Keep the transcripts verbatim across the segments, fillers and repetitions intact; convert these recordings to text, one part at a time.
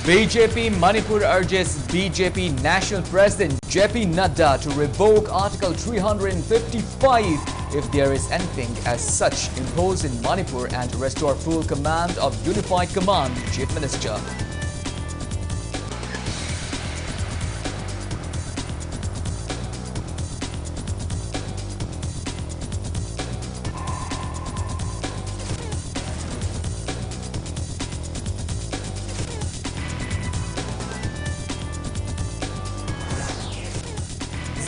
B J P Manipur urges B J P National President J P Nadda to revoke Article three hundred fifty-five if there is anything as such imposed in Manipur and restore full command of unified command, Chief Minister.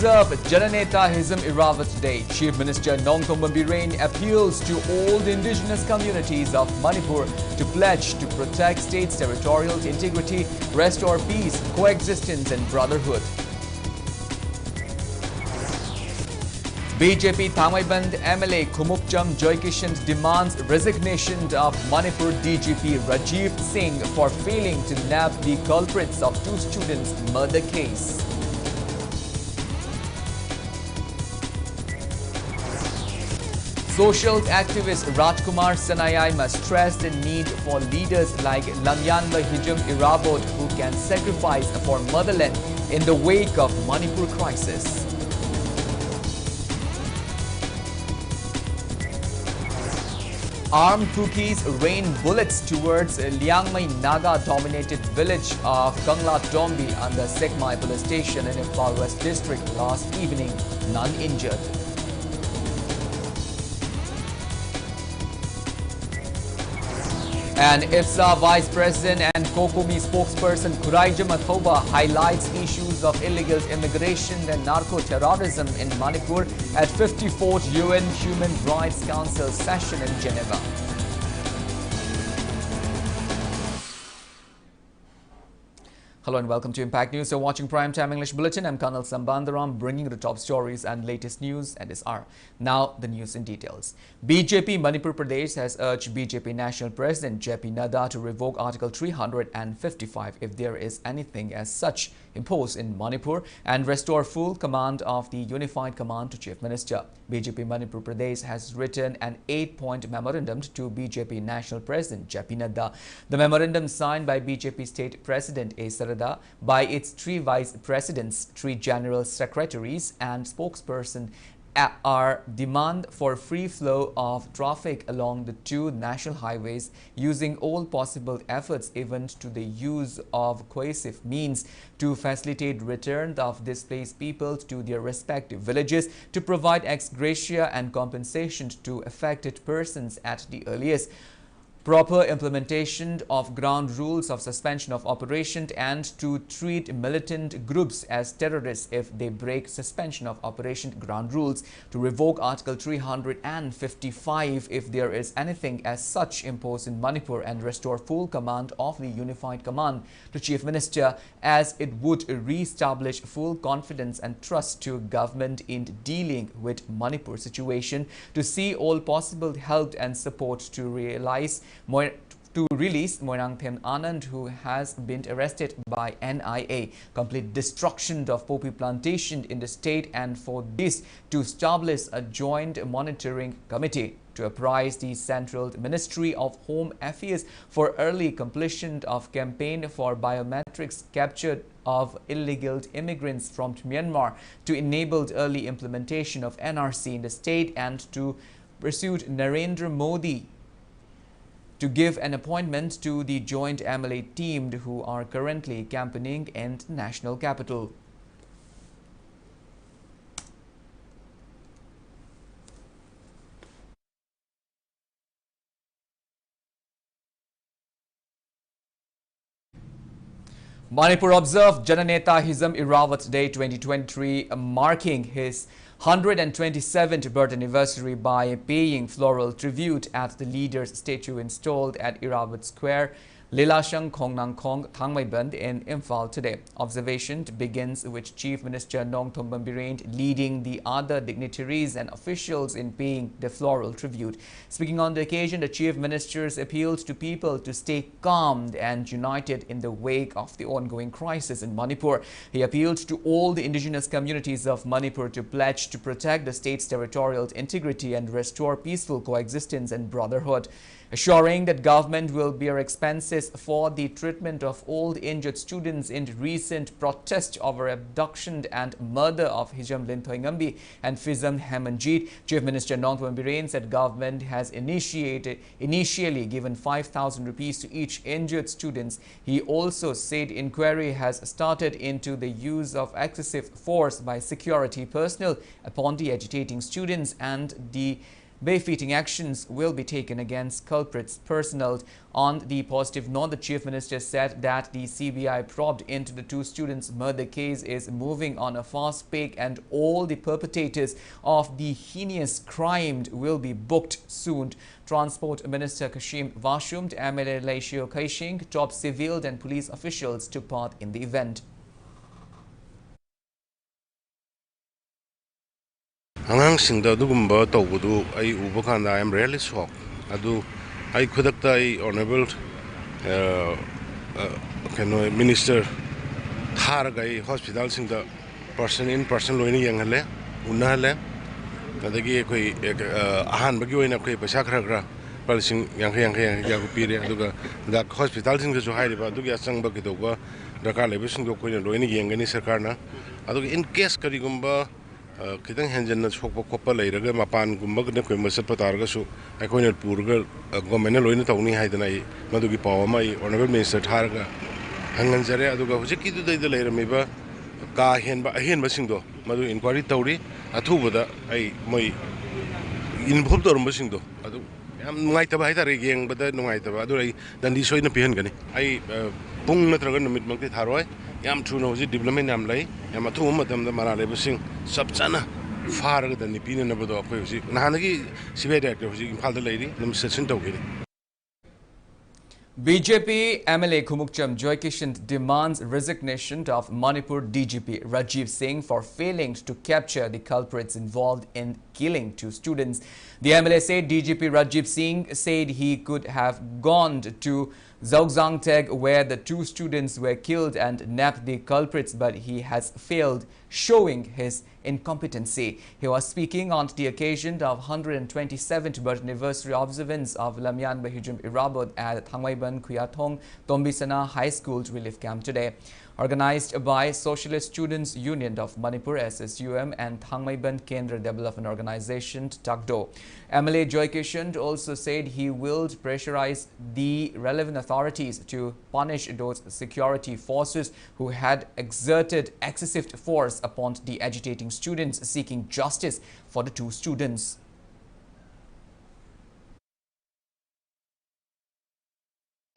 Observe Jananetahism Irawat Day. Chief Minister Nongthombam Biren appeals to all the indigenous communities of Manipur to pledge to protect state's territorial integrity, restore peace, coexistence and brotherhood. B J P Thangmeiband M L A Khumukcham Joykishan demands resignation of Manipur D G P Rajiv Singh for failing to nab the culprits of two students' murder case. Social activist Rajkumar Sanayaima stressed the need for leaders like Lamyanma Hijum Irabot who can sacrifice for motherland in the wake of Manipur crisis. Armed Kukis rain bullets towards Liangmai Naga-dominated village of Kangla Tombi under Sekmai police station in Imphal West district last evening. None injured. And IFSA Vice President and COCOMI spokesperson Khuraijam Athoba highlights issues of illegal immigration and narco-terrorism in Manipur at fifty-fourth U N Human Rights Council session in Geneva. Hello and welcome to Impact News. You're watching Prime Time English Bulletin. I'm Colonel Sambandaram, bringing the top stories and latest news at this hour. Now, the news in details. B J P Manipur Pradesh has urged B J P National President J P Nadda to revoke Article three hundred fifty-five, if there is anything as such imposed in Manipur, and restore full command of the unified command to Chief Minister. B J P Manipur Pradesh has written an eight-point memorandum to B J P National President J P Nadda. The memorandum, signed by B J P State President A Sarada, by its three vice presidents, three general secretaries, and spokesperson, a- are demand for free flow of traffic along the two national highways, using all possible efforts, even to the use of coercive means, to facilitate return of displaced people to their respective villages, to provide ex gratia and compensation to affected persons at the earliest, proper implementation of ground rules of suspension of operation, and to treat militant groups as terrorists if they break suspension of operation ground rules, to revoke Article three hundred fifty-five, if there is anything as such imposed in Manipur, and restore full command of the unified command to Chief Minister, as it would re-establish full confidence and trust to government in dealing with Manipur situation, to see all possible help and support to realize Moe- to release Moirangthem Anand, who has been arrested by N I A, complete destruction of poppy plantation in the state, and for this to establish a joint monitoring committee, to apprise the Central Ministry of Home Affairs for early completion of campaign for biometrics capture of illegal immigrants from Myanmar, to enable early implementation of N R C in the state, and to pursued Narendra Modi to give an appointment to the joint M L A team who are currently campaigning in the national capital. Manipur observed Jananetahism Irawat Day twenty twenty-three, marking his hundred and twenty-seventh birth anniversary by paying floral tribute at the leader's statue installed at Irawat Square. Lilashang Khongnangkhong Thangmeiband in Imphal today. Observation begins with Chief Minister Nongthombam Biren leading the other dignitaries and officials in paying the floral tribute. Speaking on the occasion, the Chief Minister appealed to people to stay calm and united in the wake of the ongoing crisis in Manipur. He appealed to all the indigenous communities of Manipur to pledge to protect the state's territorial integrity and restore peaceful coexistence and brotherhood, assuring that government will bear expenses for the treatment of all the injured students in recent protest over abduction and murder of Hijam Linthoingambi and Fizam Hemanjit. Chief Minister Nongthombam Biren said government has initiated, initially given five thousand rupees to each injured students. He also said inquiry has started into the use of excessive force by security personnel upon the agitating students and the befitting actions will be taken against culprits personnel. On the positive note, the Chief Minister said that the C B I probe into the two students' murder case is moving on a fast pace and all the perpetrators of the heinous crime will be booked soon. Transport Minister Khashim Vashum, M L A Leishio Khaishing, top civil and police officials took part in the event. ꯑꯉꯥꯡꯁꯤꯡꯗ ꯑꯗꯨꯒꯨꯝꯕ ꯇꯧꯕꯗꯨ ꯑꯩ ꯎꯕ ꯀꯥꯟꯗ I am really shocked. ꯑꯗꯨ ꯑꯩ ꯈꯨꯗꯛꯇ ꯑꯩ ꯑꯣꯅꯔꯦꯕꯜ ꯀꯩꯅꯣ ꯃꯤꯅꯤꯁꯇꯔ ꯊꯥꯔꯒ ꯑꯩ ꯍꯣꯁꯄꯤꯇꯥꯜꯁꯤꯡꯗ ꯄꯔꯁꯟ ꯏꯟ ꯄꯔꯁꯟ ꯂꯣꯏꯅ ꯌꯦꯡꯍꯜꯂꯦ, ꯎꯅꯍꯜꯂꯦ꯫ ꯑꯗꯒꯤ ꯑꯩꯈꯣꯏ ꯑꯍꯥꯟꯕꯒꯤ ꯑꯣꯏꯅ ꯑꯩꯈꯣꯏ ꯄꯩꯁꯥ ꯈꯔ ꯈꯔ ꯂꯨꯄꯥ ꯂꯤꯁꯤꯡ ꯌꯥꯡꯈꯩ ꯌꯥꯡꯈꯩ ꯌꯥꯡꯈꯩ ꯄꯤꯔꯦ꯫ ꯑꯗꯨꯒ ꯍꯣꯁꯄꯤꯇꯥꯜꯁꯤꯡꯗꯁꯨ ꯍꯥꯏꯔꯤꯕ ꯑꯗꯨꯒꯤ ꯑꯆꯪꯕ ꯀꯩꯗꯧꯕ ꯗꯔꯀꯥꯔ ꯂꯩꯕꯁꯤꯡꯗꯣ ꯑꯩꯈꯣꯏꯅ ꯂꯣꯏꯅ ꯌꯦꯡꯒꯅꯤ ꯁꯔꯀꯥꯔꯅ꯫ ꯑꯗꯨꯒ in case ꯀꯔꯤꯒꯨꯝꯕ ꯈꯤꯇꯪ ꯍꯦꯟꯖꯟꯅ ꯁꯣꯛꯄ ꯈꯣꯠꯄ ꯂꯩꯔꯒ ꯃꯄꯥꯟꯒꯨꯝꯕ ꯀꯩꯅꯣꯒꯨꯝꯕ ꯆꯠꯄ ꯇꯥꯔꯒꯁꯨ ꯑꯩꯈꯣꯏꯅ ꯄꯨꯔꯒ ꯒꯣꯔꯃꯦꯟꯅ ꯂꯣꯏꯅ ꯇꯧꯅꯤ ꯍꯥꯏꯗꯅ ꯑꯩ ꯃꯗꯨꯒꯤ ꯄꯥꯎ ꯑꯃ ꯑꯩ ꯑꯣꯅꯔꯦꯕꯜ ꯃꯤꯅꯤꯁꯇꯔ ꯊꯥꯔꯒ ꯍꯪꯍꯟꯖꯔꯦ꯫ ꯑꯗꯨꯒ ꯍꯧꯖꯤꯛꯀꯤꯗꯨꯗꯩꯗ ꯂꯩꯔꯝꯃꯤꯕ ꯀꯥ ꯍꯦꯟꯕ ꯑꯍꯦꯟꯕꯁꯤꯡꯗꯣ ꯃꯗꯨ ꯏꯟꯀ꯭ꯋꯥꯏꯔꯤ ꯇꯧꯔꯤ꯫ ꯑꯊꯨꯕꯗ ꯑꯩ ꯃꯣꯏ ꯏꯟꯐꯣꯜꯕ ꯇꯧꯔꯝꯕꯁꯤꯡꯗꯣ ꯑꯗꯨ ꯌꯥꯝ ꯅꯨꯡꯉꯥꯏꯇꯕ ꯍꯥꯏꯇꯥꯔꯦ, ꯌꯦꯡꯕꯗ ꯅꯨꯡꯉꯥꯏꯇꯕ꯫ ꯑꯗꯨꯅ ꯑꯩ ꯗꯟꯗꯤ ꯁꯣꯏꯗꯅ ꯄꯤꯍꯟꯒꯅꯤ꯫ ꯑꯩ ꯄꯨꯡ ꯅꯠꯇ꯭ꯔꯒ ꯅꯨꯃꯤꯠꯃꯛꯇꯤ ꯊꯥꯔꯣꯏ꯫ ꯌꯥꯝ ꯊꯨꯅ ꯍꯧꯖꯤꯛ ꯗꯤꯕ꯭ꯂꯞꯃꯦꯟ ꯌꯥꯝ ꯂꯩ꯫ ꯌꯥꯝ ꯑꯊꯨꯕ ꯃꯇꯝꯗ ꯃꯔꯥꯜ ꯂꯩꯕꯁꯤꯡ ꯆꯞ ꯆꯥꯅ ꯐꯥꯔꯒ ꯗꯟꯗꯤ ꯄꯤꯅꯅꯕꯗꯣ ꯑꯩꯈꯣꯏ ꯍꯧꯖꯤꯛ ꯅꯍꯥꯟꯗꯒꯤ ꯁꯤ ꯕꯤ ꯑꯥꯏ ꯗꯥꯏꯔꯦꯛꯇꯔ ꯍꯧꯖꯤꯛ ꯏꯝꯐꯥꯜꯗ ꯂꯩꯔꯤ, ꯑꯗꯨꯝ session ꯇꯧꯈꯤꯅꯤ꯫ B J P M L A Khumukcham Joy Kishan demands resignation of Manipur D G P Rajiv Singh for failing to capture the culprits involved in killing two students. The M L A said D G P Rajiv Singh said he could have gone to Zhouzhanthek, where the two students were killed, and nabbed the culprits, but he has failed, showing his incompetency. He was speaking on the occasion of hundred twenty-seventh birth anniversary observance of Lamyan Bahijum Irabot at Thangmaiban Khuyathong Tombisana High School relief camp today. Organized by Socialist Students Union of Manipur, S S U M, and Thangmaiban Kendra Development Organization, TAKDO. M L A Joy Kishan also said he will pressurize the relevant authorities to punish those security forces who had exerted excessive force upon the agitating students seeking justice for the two students.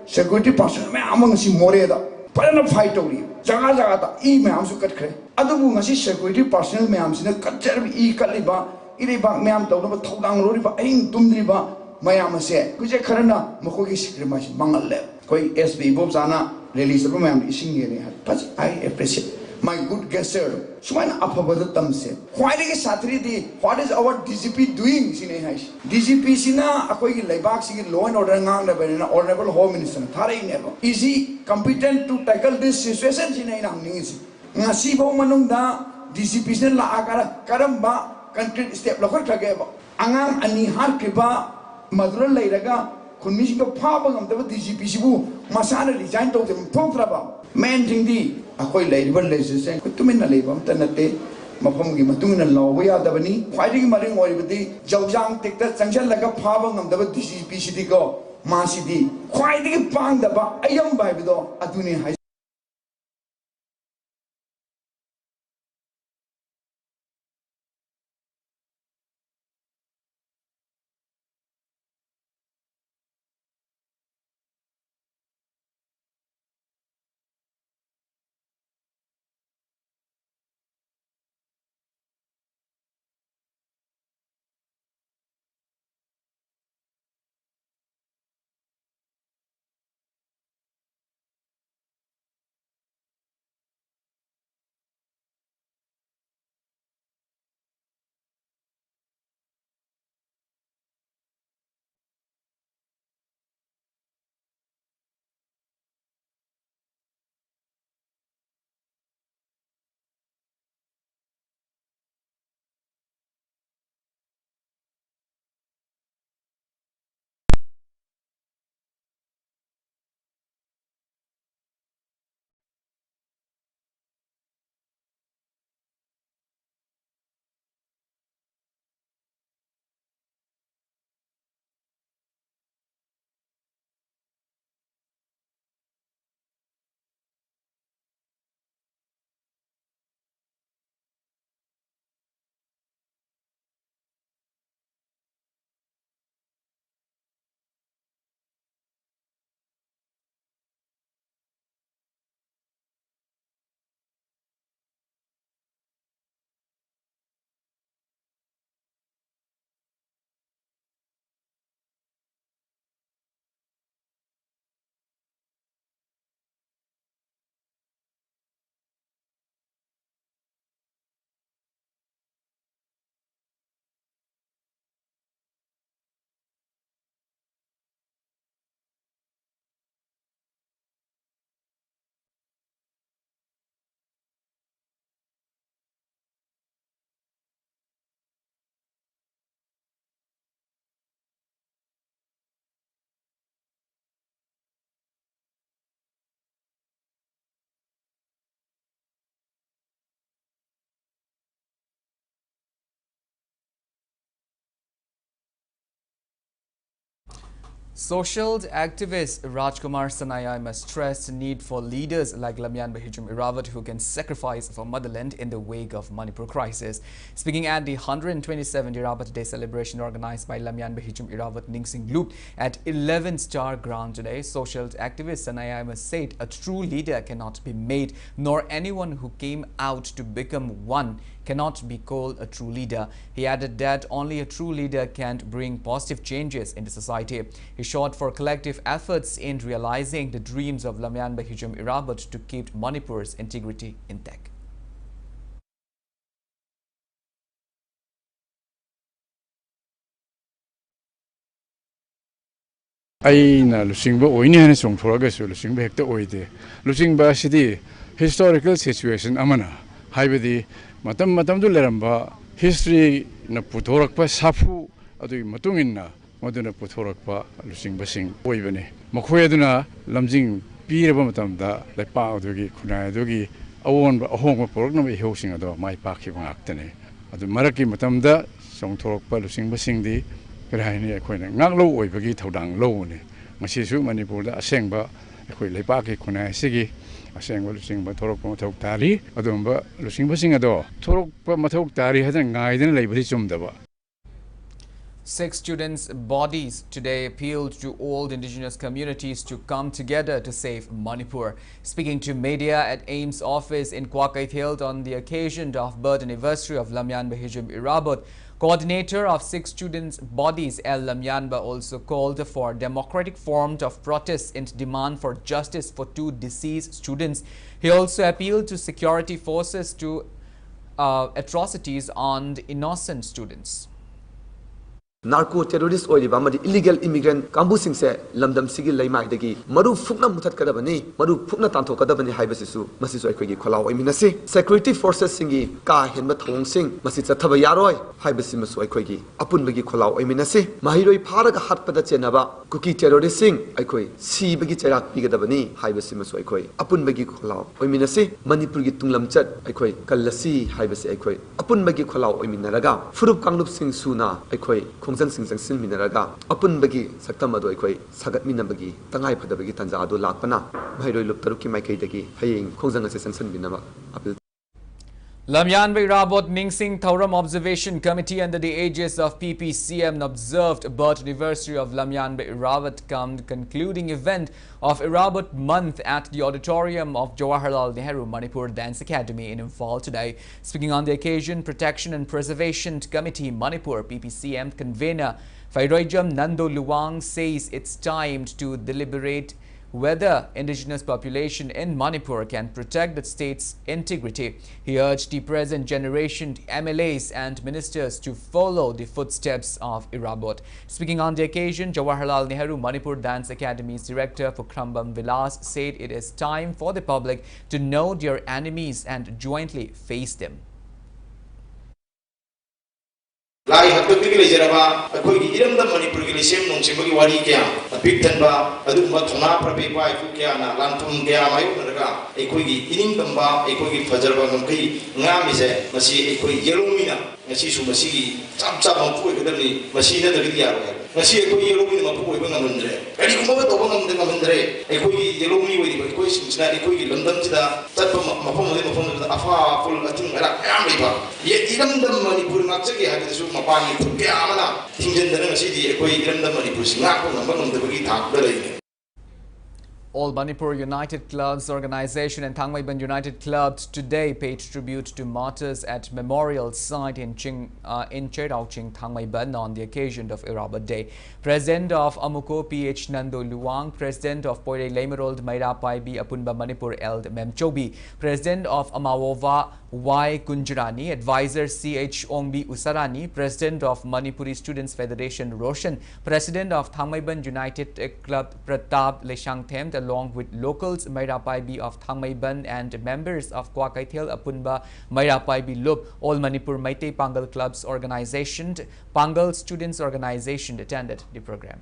Security personnel ꯃꯌꯥꯝ ꯑꯃ ꯉꯁꯤ ꯃꯣꯔꯦꯗ ꯐꯖꯅ fight ꯇꯧꯔꯤ꯫ ꯖꯒꯥ ꯖꯒꯥꯗ E ꯃꯌꯥꯝꯁꯨ ꯀꯠꯈ꯭ꯔꯦ꯫ ꯑꯗꯨꯕꯨ ꯉꯁꯤ security personnel ꯃꯌꯥꯝꯁꯤꯅ ꯀꯠꯆꯔꯤꯕ ꯏ ꯀꯠꯂꯤꯕ ꯏꯔꯩꯕꯥꯛ ꯃꯌꯥꯝ ꯇꯧꯅꯕ ꯊꯧꯗꯥꯡ ꯂꯧꯔꯤꯕ ꯑꯍꯤꯡ ꯇꯨꯝꯗ꯭ꯔꯤꯕ ꯃꯌꯥꯝ ꯑꯁꯦ ꯑꯩꯈꯣꯏꯁꯦ ꯈꯔꯅ ꯃꯈꯣꯏꯒꯤ sacrifice ꯃꯥꯡꯍꯜꯂꯦ꯫ ꯑꯩꯈꯣꯏ S P ꯏꯕꯣꯝꯆꯥꯅ rally ꯆꯠꯄ ꯃꯌꯥꯝꯗ ꯏꯁꯤꯡ ꯌꯦꯜꯂꯦ ꯍꯥꯏ꯫ ꯐꯖꯩ꯫ I appreciate my good gesture꯫ ꯁꯨꯃꯥꯏꯅ ꯑꯐꯕꯗ ꯇꯝꯁꯦ꯫ ꯈ꯭ꯋꯥꯏꯗꯒꯤ ꯁꯥꯊꯤꯔꯤꯗꯤ what is our D G P doing ꯁꯤꯅꯦ ꯑꯩ ꯍꯥꯏꯁꯦ꯫ D G P ꯁꯤꯅ ꯑꯩꯈꯣꯏꯒꯤ ꯂꯩꯕꯥꯛꯁꯤꯒꯤ law and order ꯉꯥꯡꯅꯕꯅꯤꯅ Honorable Home Minister ꯅ ꯊꯥꯔꯛꯏꯅꯦꯕ꯫ Is he competent to tackle this situation ꯁꯤꯅꯦ ꯑꯩꯅ ꯍꯪꯅꯤꯡꯉꯤꯁꯦ꯫ ꯉꯁꯤꯐꯥꯎ ꯃꯅꯨꯡꯗ D G P ꯁꯤꯅ ꯂꯥꯛꯑꯒ ꯀꯔꯝꯕ concrete step ꯂꯧꯈꯠꯈ꯭ꯔꯒꯦꯕ? ꯑꯉꯥꯡ ꯑꯅꯤ ꯍꯥꯠꯈ꯭ꯔꯤꯕ ꯃꯗꯨꯗ ꯂꯩꯔꯒ ꯈꯨꯟꯃꯤꯁꯤꯡꯗꯣ ꯐꯥꯕ ꯉꯝꯗꯕ D G P ꯁꯤꯕꯨ ꯃꯁꯥꯅ resign ꯇꯧꯖꯕ ꯊꯣꯛꯇ꯭ꯔꯕ? Main thing ꯗꯤ ꯑꯩꯈꯣꯏ ꯂꯩꯔꯤꯕ legislation ꯑꯩꯈꯣꯏ ꯇꯨꯃꯤꯟꯅ ꯂꯩꯕ ꯑꯝꯇ ꯅꯠꯇꯦ꯫ ꯃꯐꯝꯒꯤ ꯃꯇꯨꯡ ꯏꯟꯅ ꯂꯥꯎꯕ ꯌꯥꯗꯕꯅꯤ꯫ ꯈ꯭ꯋꯥꯏꯗꯒꯤ ꯃꯔꯨ ꯑꯣꯏꯔꯤꯕꯗꯤ ꯖꯧꯖꯥꯡ ꯇꯦꯛꯇ ꯆꯪꯁꯤꯜꯂꯒ ꯐꯥꯕ ꯉꯝꯗꯕ D G P ꯁꯤꯗꯤꯀꯣ, ꯃꯥꯁꯤꯗꯤ ꯈ꯭ꯋꯥꯏꯗꯒꯤ ꯄꯥꯡꯗꯕ ꯑꯌꯥꯝꯕ ꯍꯥꯏꯕꯗꯣ ꯑꯗꯨꯅꯤ ꯍꯥꯏ꯫ Social activist Rajkumar Sanayaima stressed need for leaders like Lamyanba Hijum Irawat who can sacrifice for motherland in the wake of Manipur crisis. Speaking at the one hundred twenty-seventh Irawat Day celebration organized by Lamyanba Hijum Irawat Ningsing Loop at eleven Star Ground today, social activist Sanayaima said a true leader cannot be made, nor anyone who came out to become one cannot be called a true leader. He added that only a true leader can bring positive changes in the society. He shot for collective efforts in realizing the dreams of Lamyanba Hijum Irabat to keep Manipur's integrity intact. ꯑꯩꯅ ꯂꯨꯆꯤꯡꯕ ꯑꯣꯏꯅꯤ ꯍꯥꯏꯅ ꯆꯣꯡꯊꯣꯔꯛꯑꯒꯁꯨ ꯂꯨꯆꯤꯡꯕ ꯍꯦꯛꯇ ꯑꯣꯏꯗꯦ꯫ ꯂꯨꯆꯤꯡꯕ ꯑꯁꯤꯗꯤ historical situation ꯑꯃꯅ, ꯍꯥꯏꯕꯗꯤ ꯃꯇꯝ ꯃꯇꯝꯗꯨ ꯂꯩꯔꯝꯕ historyꯅ ꯄꯨꯊꯣꯔꯛꯄ ꯁꯥꯐꯨ ꯑꯗꯨꯒꯤ ꯃꯇꯨꯡ ꯏꯟꯅ ꯃꯗꯨꯅ ꯄꯨꯊꯣꯔꯛꯄ ꯂꯨꯆꯤꯡꯕꯁꯤꯡ ꯑꯣꯏꯕꯅꯤ꯫ ꯃꯈꯣꯏ ꯑꯗꯨꯅ ꯂꯝꯖꯤꯡ ꯄꯤꯔꯕ ꯃꯇꯝꯗ ꯂꯩꯄꯥꯛ ꯑꯗꯨꯒꯤ, ꯈꯨꯟꯅꯥꯏ ꯑꯗꯨꯒꯤ ꯑꯑꯣꯟꯕ ꯑꯍꯣꯡꯕ ꯄꯨꯔꯛꯅꯕ ꯏꯍꯧꯁꯤꯡ ꯑꯗꯣ ꯃꯥꯏ ꯄꯥꯛꯈꯤꯕ ꯉꯥꯛꯇꯅꯤ꯫ ꯑꯗꯨ ꯃꯔꯛꯀꯤ ꯃꯇꯝꯗ ꯆꯣꯡꯊꯣꯔꯛꯄ ꯂꯨꯆꯤꯡꯕꯁꯤꯡꯗꯤ ꯀꯔꯤ ꯍꯥꯏꯅꯤ, ꯑꯩꯈꯣꯏꯅ ꯉꯥꯛꯂꯧ ꯑꯣꯏꯕꯒꯤ ꯊꯧꯗꯥꯡ ꯂꯧꯕꯅꯤ꯫ ꯉꯁꯤꯁꯨ ꯃꯅꯤꯄꯨꯔꯗ ꯑꯁꯦꯡꯕ ꯑꯩꯈꯣꯏ ꯂꯩꯄꯥꯛꯀꯤ ꯈꯨꯟꯅꯥꯏ ꯑꯁꯤꯒꯤ ꯑꯁꯦꯡꯕ ꯂꯨꯆꯤꯡꯕ ꯊꯣꯔꯛꯄ ꯃꯊꯧ ꯇꯥꯔꯤ꯫ ꯑꯗꯨꯒꯨꯝꯕ ꯂꯨꯆꯤꯡꯕꯁꯤꯡ ꯑꯗꯣ ꯊꯣꯔꯛꯄ ꯃꯊꯧ ꯇꯥꯔꯤ ꯍꯥꯏꯗꯅ ꯉꯥꯏꯗꯅ ꯂꯩꯕꯗꯤ ꯆꯨꯝꯗꯕ꯫ Six students' bodies today appealed to all indigenous communities to come together to save Manipur. Speaking to media at AIIMS office in Kwakeithel on the occasion of birth anniversary of Lamyanba Hijum Irabot, coordinator of six students' bodies, L Lamyanba, also called for democratic form of protest in demand for justice for two deceased students. He also appealed to security forces to uh, atrocities on the innocent students. Narco terrorist ꯑꯣꯏꯔꯤꯕ ꯑꯃꯗꯤ illegal immigrant ꯀꯥꯡꯕꯨꯁꯤꯡꯁꯦ ꯂꯝꯗꯝꯁꯤꯒꯤ ꯂꯩꯃꯥꯏꯗꯒꯤ ꯃꯔꯨ ꯐꯨꯛꯅ ꯃꯨꯊꯠꯀꯗꯕꯅꯤ, ꯃꯔꯨ ꯐꯨꯛꯅ ꯇꯥꯟꯊꯣꯛꯀꯗꯕꯅꯤ ꯍꯥꯏꯕꯁꯤꯁꯨ ꯃꯁꯤꯁꯨ ꯑꯩꯈꯣꯏꯒꯤ ꯈꯣꯜꯂꯥꯎ ꯑꯣꯏꯃꯤꯟꯅꯁꯤ꯫ Security forcesꯁꯤꯡꯒꯤ ꯀꯥ ꯍꯦꯟꯕ ꯊꯧꯑꯣꯡꯁꯤꯡ ꯃꯁꯤ ꯆꯠꯊꯕ ꯌꯥꯔꯣꯏ ꯍꯥꯏꯕꯁꯤꯃꯁꯨ ꯑꯩꯈꯣꯏꯒꯤ ꯑꯄꯨꯟꯕꯒꯤ ꯈꯣꯜꯂꯥꯎ ꯑꯣꯏꯃꯤꯟꯅꯁꯤ꯫ ꯃꯍꯩꯔꯣꯏ ꯐꯥꯔꯒ ꯍꯥꯠꯄꯗ ꯆꯦꯟꯅꯕ ꯀꯨꯀꯤ terroristꯁꯤꯡ ꯑꯩꯈꯣꯏ ꯁꯤꯕꯒꯤ ꯆꯩꯔꯥꯛ ꯄꯤꯒꯗꯕꯅꯤ ꯍꯥꯏꯕꯁꯤꯃꯁꯨ ꯑꯩꯈꯣꯏ ꯑꯄꯨꯟꯕꯒꯤ ꯈꯣꯜꯂꯥꯎ ꯑꯣꯏꯃꯤꯟꯅꯁꯤ꯫ ꯃꯅꯤꯄꯨꯔꯒꯤ ꯇꯨꯡꯂꯝꯆꯠ ꯑꯩꯈꯣꯏ ꯀꯜꯂꯁꯤ ꯍꯥꯏꯕꯁꯤ ꯑꯩꯈꯣꯏ ꯑꯄꯨꯟꯕꯒꯤ ꯈꯣꯜꯂꯥꯎ ꯑꯣꯏꯃꯤꯟꯅꯔꯒ ꯐꯨꯔꯨꯞ ꯀꯥꯡꯂꯨꯞꯁꯤꯡ ꯁꯨꯅ ꯑꯩꯈꯣꯏ ꯈꯣꯡꯖꯪꯁꯤꯡ ꯆꯪꯁꯤꯟꯃꯤꯟꯅꯔꯒ ꯑꯄꯨꯟꯕꯒꯤ ꯁꯛꯇꯝ ꯑꯗꯨ ꯑꯩꯈꯣꯏ ꯁꯥꯒꯠꯃꯤꯟꯅꯕꯒꯤ ꯇꯉꯥꯏ ꯐꯗꯕꯒꯤ ꯇꯥꯟꯖꯥ ꯑꯗꯨ ꯂꯥꯛꯄꯅ ꯃꯍꯩꯔꯣꯏ ꯂꯨꯞ ꯇꯔꯨꯛꯀꯤ ꯃꯥꯏꯀꯩꯗꯒꯤ ꯍꯌꯦꯡ ꯈꯣꯡꯖꯪ ꯑꯁꯤ ꯆꯪꯁꯤꯟꯕꯤꯅꯕ appeal Lamyanbe Irabot Ningsing Thouram Observation Committee under the aegis of P P C M observed birth anniversary of Lamyanbe Irabot cum concluding event of Irabot Month at the auditorium of Jawaharlal Nehru Manipur Dance Academy in Imphal today. Speaking on the occasion, Protection and Preservation Committee Manipur, P P C M, convener Phairoijam Nando Luwang says it's time to deliberate whether indigenous population in Manipur can protect the state's integrity. He urged the present generation, M L As and ministers to follow the footsteps of Irabot. Speaking on the occasion, Jawaharlal Nehru Manipur Dance Academy's director Pukhrambam Vilas said it is time for the public to know their enemies and jointly face them. ꯂꯥꯏ ꯍꯥꯛꯇꯛꯇꯒꯤ ꯂꯩꯖꯔꯕ ꯑꯩꯈꯣꯏꯒꯤ ꯏꯔꯝꯗꯝ ꯃꯅꯤꯄꯨꯔꯒꯤ ꯂꯩꯁꯦꯝ ꯅꯣꯡꯁꯦꯝꯕꯒꯤ ꯋꯥꯔꯤ ꯀꯌꯥ, ꯄꯤꯛ ꯊꯟꯕ ꯑꯗꯨꯒꯨꯝꯕ ꯊꯧꯅꯥ ꯐꯔꯕ ꯏꯄꯥ ꯏꯄꯨ ꯀꯌꯥꯅ ꯂꯥꯟꯐꯝ ꯀꯌꯥ ꯃꯥꯌꯣꯛꯅꯔꯒ ꯑꯩꯈꯣꯏꯒꯤ ꯏꯅꯤꯡꯇꯝꯕ, ꯑꯩꯈꯣꯏꯒꯤ ꯐꯖꯔꯕ ꯉꯝꯈꯩ ꯉꯥꯝꯃꯤꯁꯦ, ꯃꯁꯤ ꯑꯩꯈꯣꯏ ꯌꯦꯜꯍꯧꯃꯤꯅ ꯉꯁꯤꯁꯨ ꯃꯁꯤꯒꯤ ꯆꯞ ꯆꯥꯕ ꯃꯄꯨ ꯑꯣꯏꯒꯗꯕꯅꯤ꯫ ꯃꯁꯤ ꯅꯠꯇ꯭ꯔꯒꯗꯤ ꯌꯥꯔꯣꯏ ꯍꯥꯏꯕ꯫ ꯉꯁꯤ ꯑꯩꯈꯣꯏ ꯌꯦꯜꯍꯧꯃꯤꯅ ꯃꯄꯨ ꯑꯣꯏꯕ ꯉꯝꯍꯟꯗ꯭ꯔꯦ꯫ ꯀꯔꯤꯒꯨꯝꯕ ꯑꯃ ꯇꯧꯕ ꯉꯝꯗ ꯉꯝꯍꯟꯗ꯭ꯔꯦ꯫ ꯑꯩꯈꯣꯏꯒꯤ ꯌꯦꯜꯍꯧꯃꯤ ꯑꯣꯏꯔꯤꯕ ꯑꯩꯈꯣꯏꯁꯤꯡꯁꯤꯅ ꯑꯩꯈꯣꯏꯒꯤ ꯂꯝꯗꯝꯁꯤꯗ ꯆꯠꯄ ꯃ-, ꯃꯐꯝ ꯑꯃꯗꯒꯤ ꯃꯐꯝ ꯑꯃꯗ ꯑꯐ ꯑꯐꯨꯜ ꯑꯊꯤꯡ ꯑꯔꯥꯛ ꯃꯌꯥꯝ ꯂꯩꯕ, ꯌꯦ-, ꯏꯔꯝꯗꯝ ꯃꯅꯤꯄꯨꯔ ꯉꯥꯛꯆꯒꯦ ꯍꯥꯏꯕꯗꯁꯨ ꯃꯄꯥꯟꯒꯤ ꯐꯨꯔꯨꯞ ꯀꯌꯥ ꯑꯃꯅ ꯊꯤꯡꯖꯤꯟꯗꯅ ꯉꯁꯤꯗꯤ ꯑꯩꯈꯣꯏ ꯏꯔꯝꯗꯝ ꯃꯅꯤꯄꯨꯔꯁꯤ ꯉꯥꯛꯄ ꯉꯝꯕ ꯉꯝꯗꯕꯒꯤ ꯊꯥꯛꯇ ꯂꯩꯔꯤ꯫ All Manipur United Clubs Organization and Thangmeiban United Clubs today paid tribute to martyrs at memorial site in Ching, uh, in Cheiraoching, Thangmeiban on the occasion of Irabot Day. President of Amuko P H Nando Luwang, President of Poirei Leimarold Meira Paibi Apunba Manipur L Memchobi, President of Amawova Y Kunjrani, Advisor C H Ongbi Usarani, President of Manipuri Students Federation Roshan, President of Thangmeiban United Club Pratap Leshangthemt, along with locals Meira Paibi of Thangmeiban and members of Kwa Keithel Apunba Meira Paibi Lup, All Manipur Meitei Pangal Clubs Organization, Pangal Students Organization attended the program.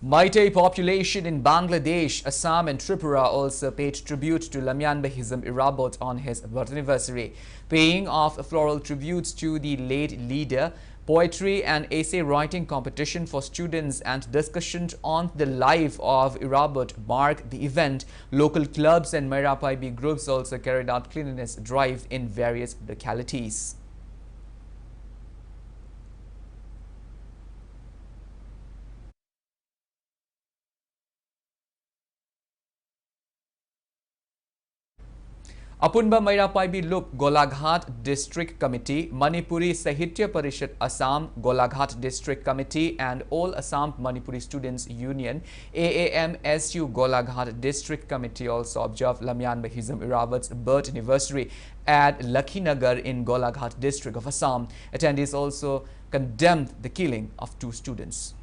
Meitei population in Bangladesh, Assam and Tripura also paid tribute to Lamyanba Hizam Irabot on his birth anniversary. Paying of floral tributes to the late leader, poetry and essay writing competition for students and discussion on the life of Irabot mark the event. Local clubs and Meira Paibi groups also carried out cleanliness drive in various localities. Apunba Meira Paibi Lup Golaghat District Committee, Manipuri Sahitya Parishad Assam Golaghat District Committee and All Assam Manipuri Students Union, A A M S U Golaghat District Committee also observed Lamyan Bahizam Irawat's birth anniversary at Lakhinagar in Golaghat District of Assam. Attendees also condemned the killing of two students.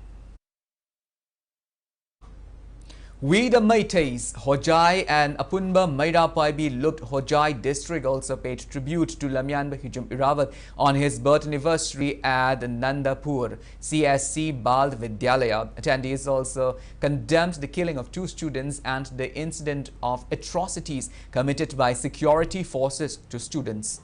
We the Meiteis, Hojai and Apunba Meira Paibi Lup Hojai District also paid tribute to Lamyanba Hijum Irawat on his birth anniversary at Nandapur C S C Bal Vidyalaya. Attendees also condemned the killing of two students and the incident of atrocities committed by security forces to students.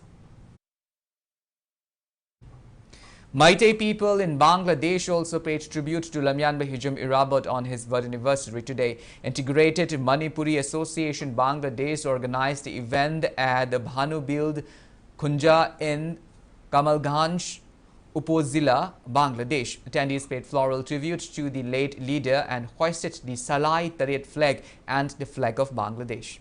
Meitei people in Bangladesh also paid tribute to Lamyan Bahijum Irabot on his birth anniversary today. Integrated Manipuri Association Bangladesh organized the event at the Bhanubild Kunja in Kamalganj, Upozila, Bangladesh. Attendees paid floral tribute to the late leader and hoisted the Salai Tariat flag and the flag of Bangladesh.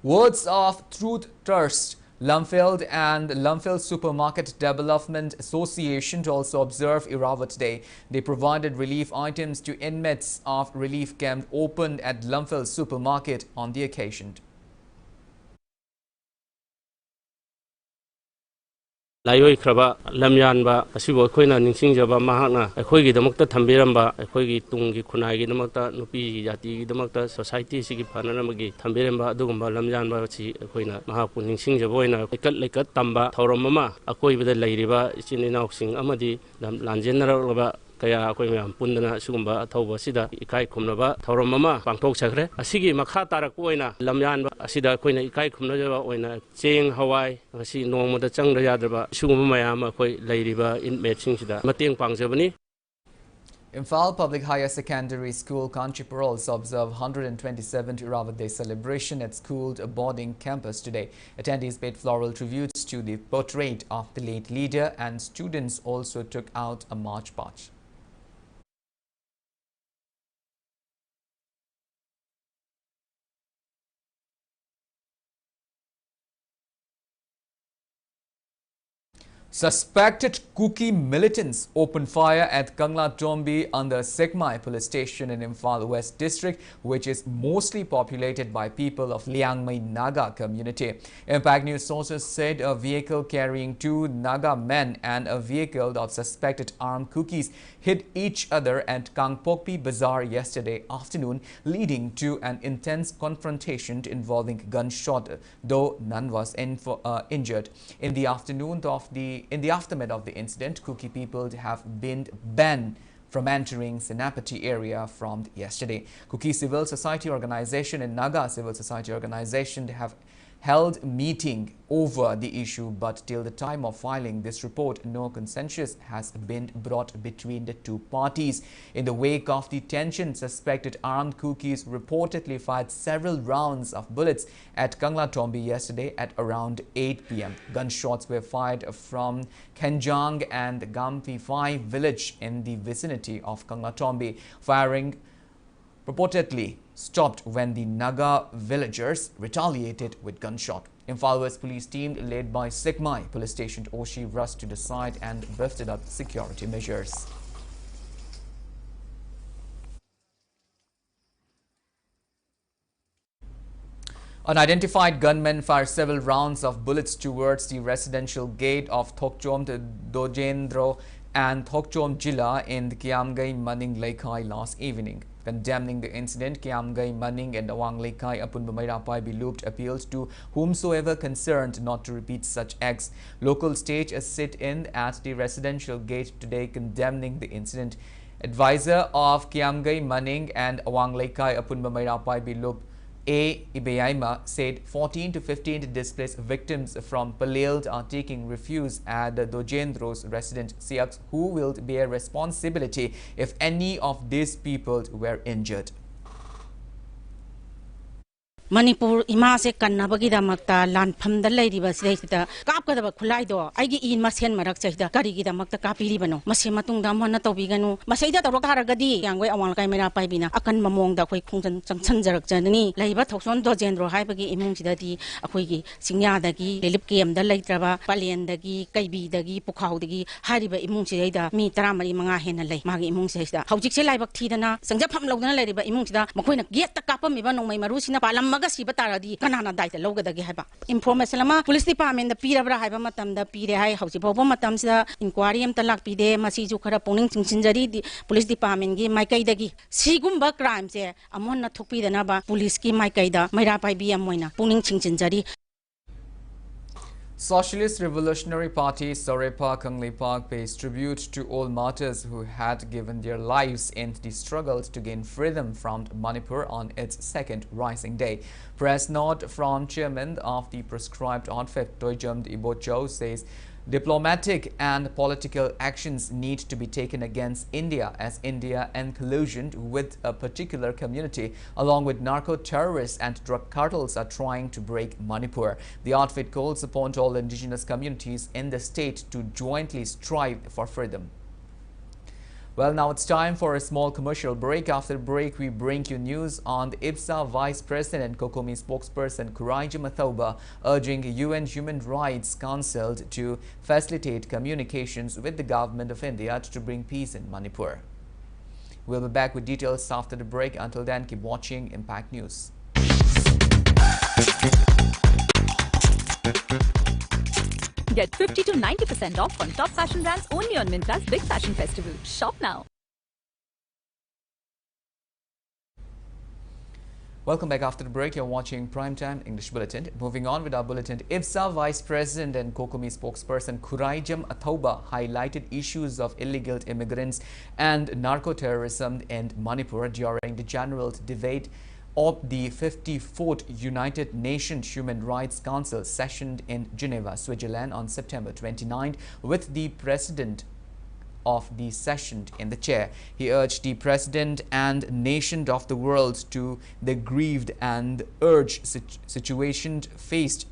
Words of Truth Trust, Lumfield and Lumfield Supermarket Development Association also observed Irawat Day. They provided relief items to inmates of relief camp opened at Lumfield Supermarket on the occasion. ꯂꯥꯏꯑꯣꯏꯈ꯭ꯔꯕ ꯂꯝꯌꯥꯟꯕ ꯑꯁꯤꯕꯨ ꯑꯩꯈꯣꯏꯅ ꯅꯤꯡꯁꯤꯡꯖꯕ, ꯃꯍꯥꯛꯅ ꯑꯩꯈꯣꯏꯒꯤꯗꯃꯛꯇ ꯊꯝꯕꯤꯔꯝꯕ, ꯑꯩꯈꯣꯏꯒꯤ ꯇꯨꯡꯒꯤ ꯈꯨꯟꯅꯥꯏꯒꯤꯗꯃꯛꯇ, ꯅꯨꯄꯤ ꯖꯥꯇꯤꯒꯤꯗꯃꯛꯇ, society ꯑꯁꯤꯒꯤ ꯐꯅꯅꯕꯒꯤ ꯊꯝꯕꯤꯔꯝꯕ ꯑꯗꯨꯒꯨꯝꯕ ꯂꯝꯌꯥꯟꯕ ꯑꯁꯤ ꯑꯩꯈꯣꯏꯅ ꯃꯍꯥꯛꯄꯨ ꯅꯤꯡꯁꯤꯡꯖꯕ ꯑꯣꯏꯅ ꯂꯩꯀꯠ ꯂꯩꯀꯠ ꯇꯝꯕ ꯊꯧꯔꯝ ꯑꯃ, ꯑꯀꯣꯏꯕꯗ ꯂꯩꯔꯤꯕ ꯏꯆꯤꯟ ꯏꯅꯥꯎꯁꯤꯡ ꯑꯃꯗꯤ ꯂꯝ ꯂꯥꯟꯖꯦꯟꯅꯔꯛꯂꯕ ꯀꯌꯥ ꯑꯩꯈꯣꯏ ꯃꯌꯥꯝ ꯄꯨꯟꯗꯅ ꯑꯁꯤꯒꯨꯝꯕ ꯑꯊꯧꯕ ꯑꯁꯤꯗ ꯏꯀꯥꯏ ꯈꯨꯝꯅꯕ ꯊꯧꯔꯝ ꯑꯃ ꯄꯥꯡꯊꯣꯛꯆꯈ꯭ꯔꯦ꯫ ꯑꯁꯤꯒꯤ ꯃꯈꯥ ꯇꯥꯔꯛꯄ ꯑꯣꯏꯅ ꯂꯝꯌꯥꯟꯕ ꯑꯁꯤꯗ ꯑꯩꯈꯣꯏꯅ ꯏꯀꯥꯏ ꯈꯨꯝꯅꯖꯕ ꯑꯣꯏꯅ ꯆꯦꯡ, ꯍꯋꯥꯏ, ꯉꯁꯤ ꯅꯣꯡꯃꯗ ꯆꯪꯗ ꯌꯥꯗ꯭ꯔꯕ ꯁꯤꯒꯨꯝꯕ ꯃꯌꯥꯝ ꯑꯃ ꯑꯩꯈꯣꯏ ꯂꯩꯔꯤꯕ inmateꯁꯤꯡꯁꯤꯗ ꯃꯇꯦꯡ ꯄꯥꯡꯖꯕꯅꯤ꯫ Imphal Public Higher Secondary School, Kanchipurols, observed hundred and twenty-seventh Irrawaddy celebration at school boarding campus today. Attendees paid floral tributes to the portrait of the late leader, and students also took out a march past. Suspected Kuki militants opened fire at Kanglatombi under Sekmai police station in Imphal West district, which is mostly populated by people of Liangmai Naga community. Impact News sources said a vehicle carrying two Naga men and a vehicle of suspected armed Kukis hit each other at Kangpokpi Bazaar yesterday afternoon, leading to an intense confrontation involving gunshot, though none was info- uh, injured. In the afternoon of the in the aftermath of the incident, Kuki people have been banned from entering Senapati area from yesterday. Kuki Civil Society Organization and Naga Civil Society Organization have held meeting over the issue, but till the time of filing this report, no consensus has been brought between the two parties. In the wake of the tension, suspected armed Kukis reportedly fired several rounds of bullets at Kanglatombi yesterday at around eight p m. Gunshots were fired from Khenjang and Gamphifai village in the vicinity of Kanglatombi. Firing purportedly stopped when the Naga villagers retaliated with gunshot. Imphal West police team led by Sekmai police station Oshi rushed to the site and beefed up security measures. Unidentified gunmen fired several rounds of bullets towards the residential gate of Thokchom Dojendro and Thokchom Jila in the Kiamgai Maning Leikai last evening. Condemning the incident, Kiamgai Maning and Awang Leikai Apunba Meira Paibi Lupt appealed to whomsoever concerned not to repeat such acts. Local staged a sit-in at the residential gate today condemning the incident. Advisor of Kiamgai Maning and Awang Leikai Apunba Meira Paibi Lupt, A. Ibeyaima, said fourteen to fifteen displaced victims from Palel are taking refuge at the Dojendro's residence. She asks who will bear responsibility if any of these people were injured. Manipur ꯏꯃꯥꯁꯦ ꯀꯟꯅꯕꯒꯤꯗꯃꯛꯇ ꯂꯥꯟꯐꯝꯗ ꯂꯩꯔꯤꯕ ꯁꯤꯗꯩꯁꯤꯗ ꯀꯥꯞꯀꯗꯕ ꯈꯨꯠꯂꯥꯏꯗꯣ ꯑꯩꯒꯤ E ꯃꯁꯦꯟ ꯃꯔꯛꯁꯤꯗ ꯀꯔꯤꯒꯤꯗꯃꯛꯇ ꯀꯥꯞꯄꯤꯔꯤꯕꯅꯣ? ꯃꯁꯤ ꯃꯇꯨꯡꯗ ꯑꯃꯨꯛ ꯍꯟꯅ ꯇꯧꯕꯤꯒꯅꯨ꯫ ꯃꯁꯤꯗ ꯇꯧꯔꯛ ꯇꯥꯔꯒꯗꯤ ꯌꯥꯡꯒꯣꯏ ꯑꯋꯥꯡ ꯂꯩꯀꯥꯏ ꯃꯩꯔꯥ ꯄꯥꯏꯕꯤꯅ ꯑꯀꯟꯕ ꯃꯑꯣꯡꯗ ꯑꯩꯈꯣꯏ ꯈꯣꯡꯖꯪ ꯆꯪꯁꯤꯟꯖꯔꯛꯆꯒꯅꯤ꯫ ꯂꯩꯔꯤꯕ ꯊꯧꯁꯣꯟ ꯗꯣꯖꯦꯟꯗ꯭ꯔꯣ ꯍꯥꯏꯕꯒꯤ ꯏꯃꯨꯡꯁꯤꯗꯗꯤ ꯑꯩꯈꯣꯏꯒꯤ ꯆꯤꯡꯌꯥꯗꯒꯤ ꯔꯤꯂꯤꯞ ꯀꯦꯝꯗ ꯂꯩꯇ꯭ꯔꯕ, ꯄꯂꯦꯟꯗꯒꯤ, ꯀꯩꯕꯤꯗꯒꯤ, ꯄꯨꯈꯥꯎꯗꯒꯤ ꯍꯥꯏꯔꯤꯕ ꯏꯃꯨꯡꯁꯤꯗꯩꯗ ꯃꯤ ꯇꯔꯥꯃꯔꯤ ꯃꯉꯥ ꯍꯦꯟꯅ ꯂꯩ ꯃꯥꯒꯤ ꯏꯃꯨꯡꯁꯤꯗꯩꯁꯤꯗ꯫ ꯍꯧꯖꯤꯛꯁꯦ ꯂꯥꯏꯕꯛ ꯊꯤꯗꯅ ꯆꯪꯖꯐꯝ ꯂꯧꯗꯅ ꯂꯩꯔꯤꯕ ꯏꯃꯨꯡꯁꯤꯗ ꯃꯈꯣꯏꯅ ꯒꯦꯠꯇ ꯀꯥꯞꯄꯝꯃꯤꯕ ꯅꯣꯡꯃꯩ ꯃꯔꯨꯁꯤꯅ ꯄꯥꯜꯂꯝꯃꯒ ꯁꯤꯕ ꯇꯥꯔꯗꯤ ꯀꯅꯥꯅ ꯗꯥꯏꯇ ꯂꯧꯒꯗꯒꯦ ꯍꯥꯏꯕ꯫ ꯏꯟꯐꯣꯔꯃꯦꯁꯟ ꯑꯃ ꯄꯨꯂꯤꯁ ꯗꯤꯄꯥꯔꯠꯃꯦꯟꯗ ꯄꯤꯔꯕ꯭ꯔꯥ ꯍꯥꯏꯕ ꯃꯇꯝꯗ ꯄꯤꯔꯦ ꯍꯥꯏ꯫ ꯍꯧꯖꯤꯛ ꯐꯥꯎꯕ ꯃꯇꯝꯁꯤꯗ ꯏꯟꯀ꯭ꯋꯥꯏꯔꯤ ꯑꯝꯇ ꯂꯥꯛꯄꯤꯗꯦ꯫ ꯃꯁꯤꯁꯨ ꯈꯔ ꯄꯨꯛꯅꯤꯡ ꯆꯤꯡꯁꯤꯟꯖꯔꯤ ꯗꯤ-, ꯄꯨꯂꯤꯁ ꯗꯤꯄꯥꯔꯠꯃꯦꯟꯒꯤ ꯃꯥꯏꯀꯩꯗꯒꯤ꯫ ꯁꯤꯒꯨꯝꯕ ꯀ꯭ꯔꯥꯏꯝꯁꯦ ꯑꯃꯨꯛ ꯍꯟꯅ ꯊꯣꯛꯄꯤꯗꯅꯕ ꯄꯨꯂꯤꯁꯀꯤ ꯃꯥꯏꯀꯩꯗ ꯃꯩꯔꯥ ꯄꯥꯏꯕꯤ ꯑꯃ ꯑꯣꯏꯅ ꯄꯨꯛꯅꯤꯡ ꯆꯤꯡꯁꯤꯟꯖꯔꯤ꯫ Socialist Revolutionary Party, Sorepa Kangleipak, pays tribute to all martyrs who had given their lives in the struggle to gain freedom from Manipur on its second rising day. Press note from chairman of the proscribed outfit, Toijam Ibochao, says diplomatic and political actions need to be taken against India, as India, in collusion with a particular community, along with narco-terrorists and drug cartels, are trying to break Manipur. The outfit calls upon all indigenous communities in the state to jointly strive for freedom. Well, now it's time for a small commercial break. After the break, we bring you news on the IPSA Vice President and COCOMI spokesperson Khurai Jamathouba urging U N Human Rights Council to facilitate communications with the Government of India to bring peace in Manipur. We'll be back with details after the break. Until then, keep watching Impact News. Get fifty to ninety percent off on top fashion brands only on Myntra's Big Fashion Festival. Shop now. Welcome back after the break. You're watching Primetime English Bulletin. Moving on with our bulletin, IBSA Vice President and COCOMI spokesperson Khuraijam Athouba highlighted issues of illegal immigrants and narco-terrorism in Manipur during the general debate of the fifty-fourth United Nations Human Rights Council session in Geneva, Switzerland on September twenty-ninth, with the president of the session in the chair. He urged the president and nation of the world to the grieved and urge sit- situation faced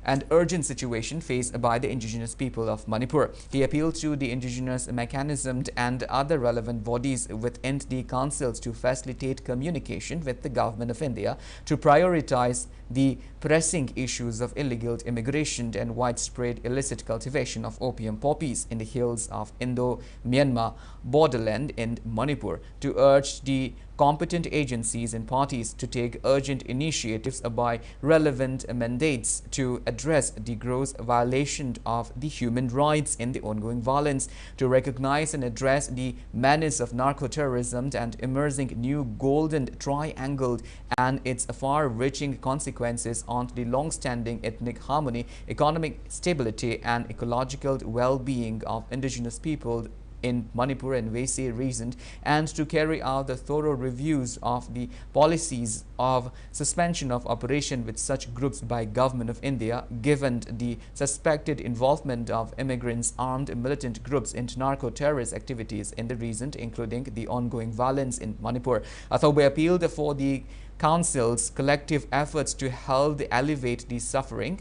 and urgent situation faced by the indigenous people of Manipur. He appealed to the indigenous mechanism and other relevant bodies within the councils to facilitate communication with the government of India to prioritize the pressing issues of illegal immigration and widespread illicit cultivation of opium poppies in the hills of Indo-Myanmar borderland in Manipur, to urge the competent agencies and parties to take urgent initiatives by relevant mandates to address the gross violation of the human rights in the ongoing violence, to recognize and address the menace of narco-terrorism and emerging new golden triangle and its far-reaching consequences on the long-standing ethnic harmony, economic stability, and ecological well-being of indigenous people in Manipur and Wesay region, and to carry out the thorough reviews of the policies of suspension of operation with such groups by Government of India, given the suspected involvement of immigrants, armed militant groups in narco-terrorist activities in the region, including the ongoing violence in Manipur. Athouba appealed for the council's collective efforts to help alleviate the suffering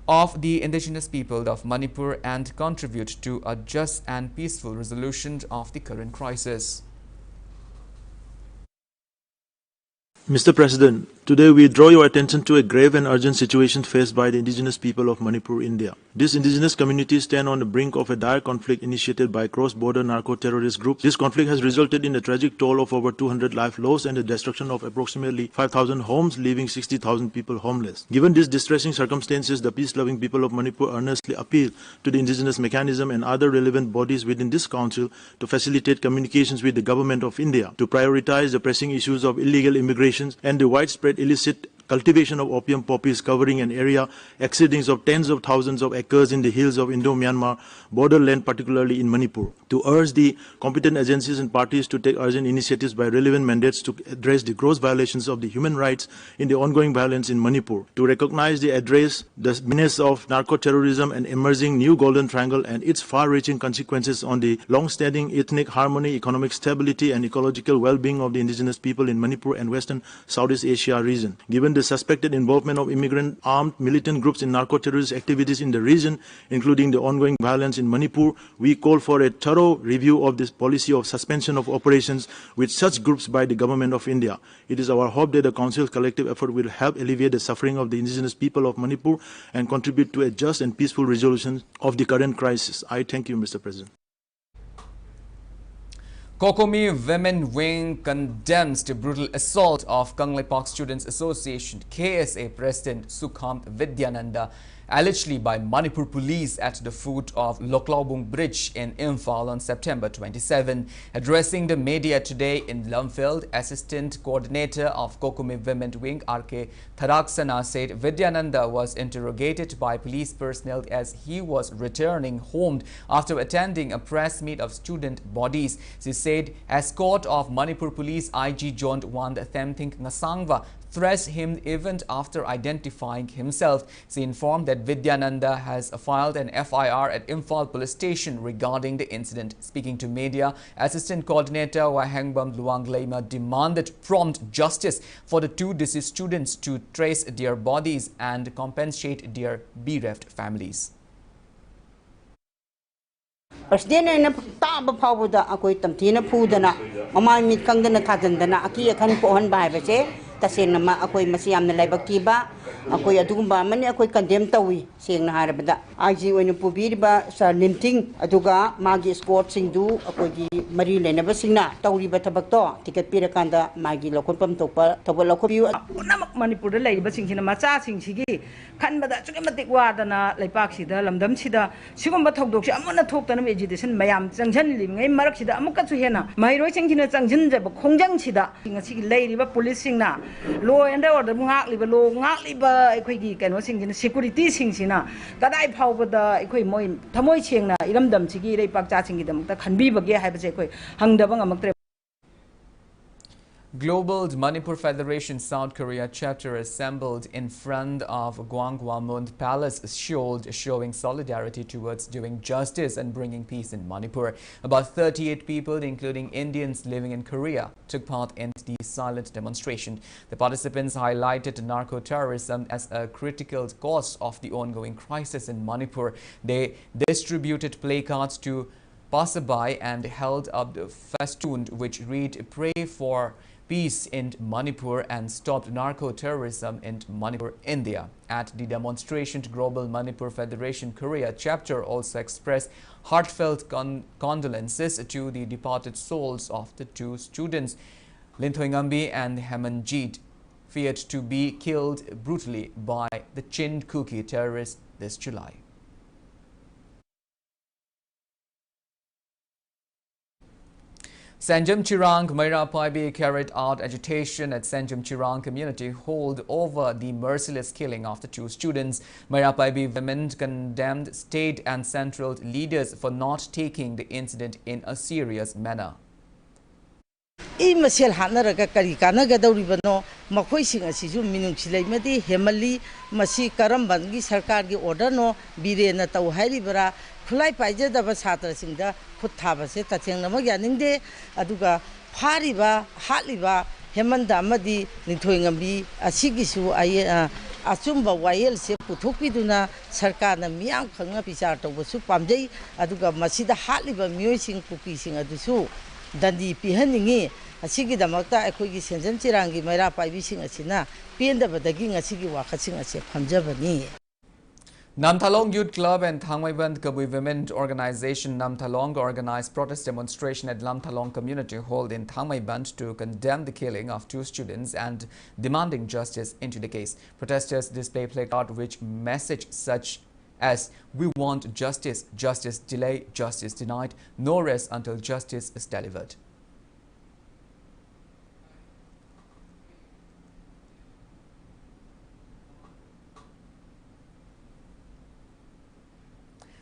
of the indigenous people of Manipur and contribute to a just and peaceful resolution of the current crisis. Mister President, today we draw your attention to a grave and urgent situation faced by the indigenous people of Manipur, India. These indigenous communities stand on the brink of a dire conflict initiated by cross-border narco-terrorist groups. This conflict has resulted in a tragic toll of over two hundred life lost and the destruction of approximately five thousand homes, leaving sixty thousand people homelest. Given these distressing circumstances, the peace-loving people of Manipur earnestly appeal to the indigenous mechanism and other relevant bodies within this council to facilitate communications with the Government of India to prioritize the pressing issues of illegal immigration and the widespread illicit cultivation of opium poppies covering an area exceeding of tens of thousands of acres in the hills of Indo-Myanmar borderland, particularly in Manipur. To urge the competent agencies and parties to take urgent initiatives by relevant mandates to address the gross violations of the human rights in the ongoing violence in Manipur. To recognize the address the menace of narco-terrorism and emerging new Golden Triangle and its far-reaching consequences on the long-standing ethnic harmony, economic stability, and ecological well-being of the indigenous people in Manipur and Western Southeast Asia region. Given the suspected involvement of immigrant armed militant groups in narco-terrorist activities in the region, including the ongoing violence in Manipur, we call for a thorough review of this policy of suspension of operations with such groups by the Government of India. It is our hope that the Council's collective effort will help alleviate the suffering of the indigenous people of Manipur and contribute to a just and peaceful resolution of the current crisis. I thank you, Mister President. COCOMI Women Wing condemns the brutal assault of Kangleipak Students Association, K S A, President Sukham Vidyananda, allegedly by Manipur police at the foot of Loklaubung Bridge in Imphal on September twenty-seven. Addressing the media today in Lumfield, Assistant Coordinator of COCOMI Women Wing, R K Tharaksana, said Vidyananda was interrogated by police personnel as he was returning home after attending a press meet of student bodies. She said escort of Manipur Police I G Jont Wand Themthing Ngasangva thrashed him even after identifying himself. She informed that Vidyananda has filed an F I R at Imphal Police Station regarding the incident. Speaking to media, Assistant Coordinator Wahengbam Luang Leima demanded prompt justice for the two deceased students to trace their bodies and compensate their bereft families. President ꯑꯣꯏꯅ ꯇꯥꯕ ꯐꯥꯎꯕꯗ ꯑꯩꯈꯣꯏ ꯇꯝꯊꯤꯅ ꯐꯨꯗꯅ, ꯃꯃꯥꯏ ꯃꯤꯠ ꯈꯪꯗꯅ ꯊꯥꯖꯟꯗꯅ ꯑꯀꯤ ꯑꯈꯟ ꯄꯣꯛꯍꯟꯕ ꯍꯥꯏꯕꯁꯦ ꯇꯁꯦꯡꯅ ꯃ-, ꯑꯩꯈꯣꯏ ꯃꯁꯤ ꯌꯥꯝꯅ ꯂꯥꯏꯕꯛ ꯊꯤꯕ, ꯑꯩꯈꯣꯏ ꯑꯗꯨꯒꯨꯝꯕ ꯑꯃꯅꯤ, ꯑꯩꯈꯣꯏ ꯀꯟꯗꯦꯝ ꯇꯧꯏ꯫ ꯁꯦꯡꯅ ꯍꯥꯏꯔꯕꯗ, ꯑꯥꯏ ꯖꯤ ꯑꯣꯏꯅ ꯄꯨꯕꯤꯔꯤꯕ ꯁꯥꯔ ꯅꯤꯝꯊꯤꯡ ꯑꯗꯨꯒ ꯃꯥꯒꯤ ꯏꯁꯀꯣꯔꯠꯁꯤꯡꯗꯨ ꯑꯩꯈꯣꯏꯒꯤ ꯃꯔꯤ ꯂꯩꯅꯕꯁꯤꯡꯅ ꯇꯧꯔꯤꯕ ꯊꯕꯛꯇꯣ ꯇꯤꯀꯦꯠ ꯄꯤꯔꯀꯥꯟꯗ ꯃꯥꯒꯤ ꯂꯧꯈꯠꯐꯝ ꯊꯣꯛꯄ ꯊꯧꯒꯠ ꯂꯧꯈꯠꯄꯤꯌꯨ꯫ ꯄꯨꯝꯅꯃꯛ ꯃꯅꯤꯄꯨꯔꯗ ꯂꯩꯔꯤꯕꯁꯤꯡꯁꯤꯅ, ꯃꯆꯥꯁꯤꯡꯁꯤꯒꯤ ꯈꯟꯕꯗ ꯑꯁꯨꯛꯀꯤ ꯃꯇꯤꯛ ꯋꯥꯗꯅ ꯂꯩꯄꯥꯛꯁꯤꯗ, ꯂꯝꯗꯝꯁꯤꯗ ꯁꯤꯒꯨꯝꯕ ꯊꯧꯗꯣꯛꯁꯦ ꯑꯃꯨꯛ ꯍꯟꯅ ꯊꯣꯛꯇꯅꯕ agitation ꯃꯌꯥꯝ ꯆꯪꯁꯤꯜꯂꯤꯉꯩ ꯃꯔꯛꯁꯤꯗ, ꯑꯃꯨꯛꯀꯁꯨ ꯍꯦꯟꯅ ꯃꯍꯩꯔꯣꯏꯁꯤꯡꯁꯤꯅ ꯆꯪꯁꯤꯟꯖꯕ ꯈꯣꯡꯖꯪꯁꯤꯗ ꯉꯁꯤꯒꯤ ꯂꯩꯔꯤꯕ ꯄꯨꯂꯤꯁꯁꯤꯡꯅ, law and order ꯉꯥꯛꯂꯤꯕ, law ꯉꯥꯛꯂꯤꯕ ꯑꯩꯈꯣꯏꯒꯤ ꯀꯩꯅꯣꯁꯤꯡꯁꯤꯅ, securityꯁꯤꯡꯁꯤꯅ ꯀꯗꯥꯏ ꯐꯥꯎꯕꯗ ꯑꯩꯈꯣꯏ ꯃꯣꯏ ꯊꯃꯣꯏ ꯁꯦꯡꯅ ꯏꯔꯝꯗꯝꯁꯤꯒꯤ ꯏꯔꯩꯄꯥꯛ ꯆꯥꯁꯤꯡꯒꯤꯗꯃꯛꯇ ꯈꯟꯕꯤꯕꯒꯦ ꯍꯥꯏꯕꯁꯦ ꯑꯩꯈꯣꯏ ꯍꯪꯗꯕ ꯉꯝꯃꯛꯇ꯭ꯔꯦ꯫ Global Manipur Federation South Korea chapter assembled in front of Gwanghwamun Palace, Seoul, showing solidarity towards doing justice and bringing peace in Manipur. About thirty-eight people, including Indians living in Korea, took part in the silent demonstration. The participants highlighted narco-terrorism as a critical cause of the ongoing crisis in Manipur. They distributed placards to passerby and held up the festoon which read, "Pray for peace in Manipur and stop narco-terrorism in Manipur, India." At the demonstration, Global Manipur Federation Korea chapter also expressed heartfelt con-, condolences to the departed souls of the two students, Linthoi Ngambi and Hemanjit, feared to be killed brutally by the Chin Kuki terrorists this July. Sanjam Chirang Meira Paibi carried out agitation at Sanjam Chirang Community Hall over the merciless killing of the two students. Meira Paibi women condemned state and central leaders for not taking the incident in a serious manner. E ꯃꯁꯦꯜ ꯍꯥꯠꯅꯔꯒ ꯀꯔꯤ ꯀꯥꯟꯅꯒꯗꯧꯔꯤꯕꯅꯣ? ꯃꯈꯣꯏꯁꯤꯡ ꯑꯁꯤꯁꯨ ꯃꯤꯅꯨꯡꯁꯤ ꯂꯩꯃꯗꯤ ꯍꯦꯟꯃꯜꯂꯤ꯫ ꯃꯁꯤ ꯀꯔꯝꯕꯒꯤ ꯁꯔꯀꯥꯔꯒꯤ ꯑꯣꯔꯗꯔꯅꯣ? ꯕꯤꯔꯦꯟꯅ ꯇꯧ ꯍꯥꯏꯔꯤꯕꯔꯥ? ꯈꯨꯠꯂꯥꯏ ꯄꯥꯏꯖꯗꯕ ꯁꯥꯇ꯭ꯔꯁꯤꯡꯗ ꯈꯨꯠ ꯊꯥꯕꯁꯦ ꯇꯁꯦꯡꯅꯃꯛ ꯌꯥꯅꯤꯡꯗꯦ꯫ ꯑꯗꯨꯒ ꯐꯥꯔꯤꯕ, ꯍꯥꯠꯂꯤꯕ ꯍꯦꯃꯟꯗ ꯑꯃꯗꯤ ꯅꯤꯡꯊꯣꯏꯉꯝꯕꯤ ꯑꯁꯤꯒꯤꯁꯨ ꯑꯩ, ꯑ, ꯑꯆꯨꯝꯕ ꯋꯥꯌꯦꯜꯁꯦ ꯄꯨꯊꯣꯛꯄꯤꯗꯨꯅ ꯁꯔꯀꯥꯔꯅ ꯃꯤꯌꯥꯝ ꯈꯪꯅ ꯕꯤꯆꯥꯔ ꯇꯧꯕꯁꯨ ꯄꯥꯝꯖꯩ꯫ ꯑꯗꯨꯒ ꯃꯁꯤꯗ ꯍꯥꯠꯂꯤꯕ ꯃꯤꯑꯣꯏꯁꯤꯡ, ꯀꯨꯀꯤꯁꯤꯡ ꯑꯗꯨꯁꯨ ꯗꯟꯗꯤ ꯄꯤꯍꯟꯅꯤꯡꯏ꯫ ꯑꯁꯤꯒꯤꯗꯃꯛꯇ ꯑꯩꯈꯣꯏꯒꯤ ꯁꯦꯟꯖꯝ ꯆꯤꯔꯥꯡꯒꯤ ꯃꯩꯔꯥ ꯄꯥꯏꯕꯤꯁꯤꯡ ꯑꯁꯤꯅ ꯄꯦꯟꯗꯕꯗꯒꯤ ꯉꯁꯤꯒꯤ ꯋꯥꯀꯠꯁꯤꯡ ꯑꯁꯦ ꯐꯝꯖꯕꯅꯤ꯫ Namthalong Youth Club and Thangmeiban Kabui Women Organization Namthalong organized protest demonstration at Lamthalong Community Hall in Thangmeiban to condemn the killing of two students and demanding justice into the case. Protesters display placard which message such as "We want justice, justice delay, justice denied, no rest until justice is delivered."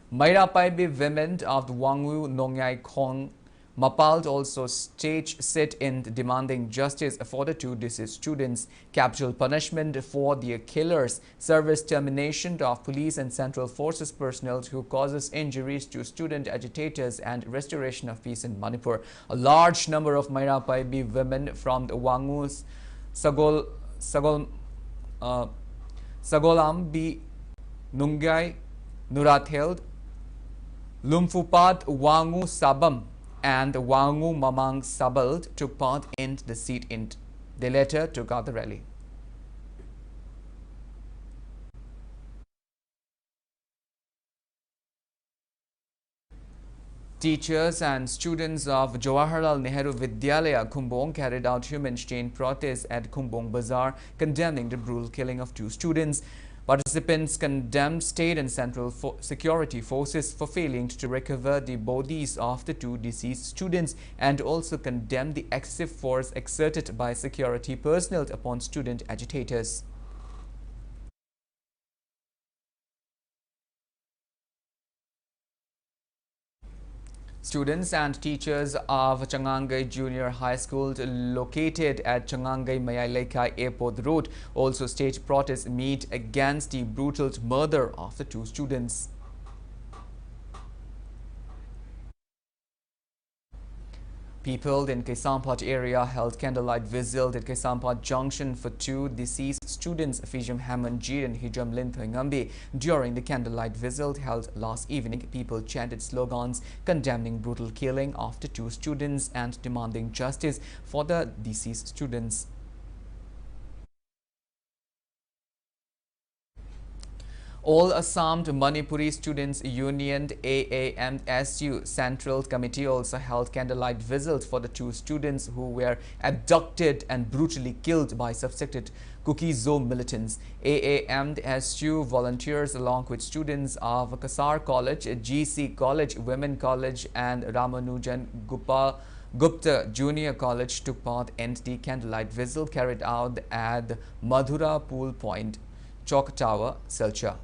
Meira Paibi women of the Wangu Nongyai Khong Mapal also stage sit-in demanding justice for the two deceased students, capital punishment for their killers, service termination of police and central forces personnel who causes injuries to student agitators, and restoration of peace in Manipur. A large number of Meira Paibi women from the Wangus, Sagol, Sagol, uh, Sagolambi, Nungai, Nurathel, Lumfupat, Wangu Sabam, and Wangu Mamang Sabal took part in the sit-in. They later took out the rally. Teachers and students of Jawaharlal Nehru Vidyalaya, Khumbong, carried out human chain protests at Khumbong Bazaar, condemning the brutal killing of two students. Participants condemned state and central fo-, security forces for failing to recover the bodies of the two deceased students and also condemned the excessive force exerted by security personnel upon student agitators. Students and teachers of Changangai Junior High School, located at Changangai Mayai Leikai Airport Road, also staged protest meet against the brutal murder of the two students. People in Kaisamphat area held candlelight vigil at Kaisamphat Junction for two deceased students, Fijam Hamanjit and Hijam Linthoingambi. During the candlelight vigil held last evening, people chanted slogans condemning brutal killing of the two students and demanding justice for the deceased students. All Assam Manipuri Students Union, A A M S U, Central Committee also held candlelight vigils for the two students who were abducted and brutally killed by suspected Kuki-Zo militants. A A M S U volunteers, along with students of Kasar College, G C College, Women College, and Ramanujan Gupta Junior College, took part in the candlelight vigil carried out at Madhura Pool Point, Chowk Tower, Silchar.